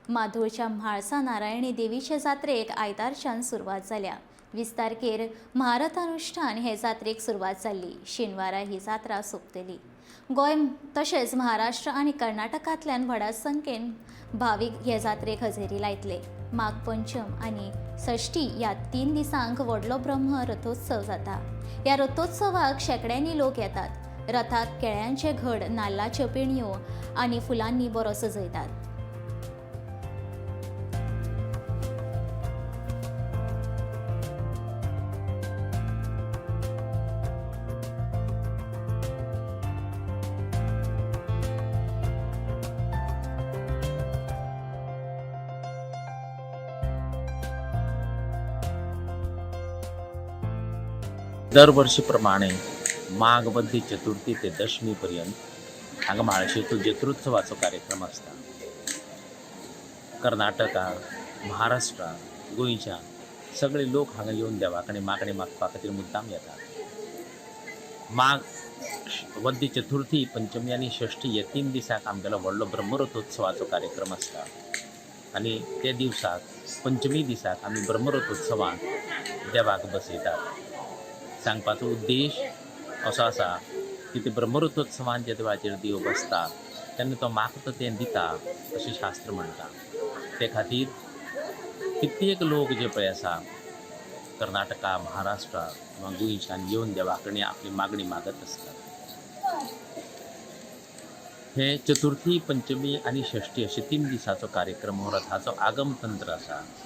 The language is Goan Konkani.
माधोळच्या म्हाळसा नारायणी देवीचे जात्रेक आयतारच्यान सुरवात जाल्या. 20 तारखेर महारथानुष्ठान हे जात्रेक सुरवात जाल्ली. शेनवारा ही जात्रा सोंपतली. गोंय तशेंच महाराष्ट्र आनी कर्नाटकांतल्यान व्हडा संख्येन भावीक हे जात्रेक हजेरी लायतले. माघ पंचम आनी षष्ठी ह्या 3 दिसांक व्हडलो ब्रह्म रथोत्सव जाता. ह्या रथोत्सवाक शेंकड्यांनी लोक येतात. रथाक केळ्यांचे घड, नाल्लाच्यो पेणयो आनी फुलांनी बरो सजयतात. दरवर्षी प्रमाणे माघ वद्य चतुर्थी ते दशमी पर्यंत हांगा म्हाळशेचो जत्रोत्सवाचो कार्यक्रम आसता. कर्नाटका, महाराष्ट्रा, गोंयच्या सगळे लोक हांगा येवन देवा कडेन मागणें मागपा खातीर मुद्दाम येतात. माघ वद्य चतुर्थी, पंचमी आनी षष्ठी हे 3 दिसाक आमगेलो व्हडलो ब्रह्मरथोत्सवाचो कार्यक्रम आसता आनी ते दिवसाक पंचमी दिसाक आमी ब्रह्मरथोत्सवान देवाक बसयतात. सांगपाचो उद्देश असो आसा की ते ब्रह्मरथोत्सवान जे देवाचेर देव बसता तेन्ना तो मागता तें दिता अशें शास्त्र म्हणटा. ते खातीर कित्येक लोक जे पळय आसा कर्नाटका, महाराष्ट्रा किंवा गोंयच्यान येवन देवा कडेन आपली मागणी मागत आसतात. हे चतुर्थी, पंचमी आनी षष्ठी अशे 3 दिसाचो कार्यक्रम हो रथाचो आगम तंत्र आसा.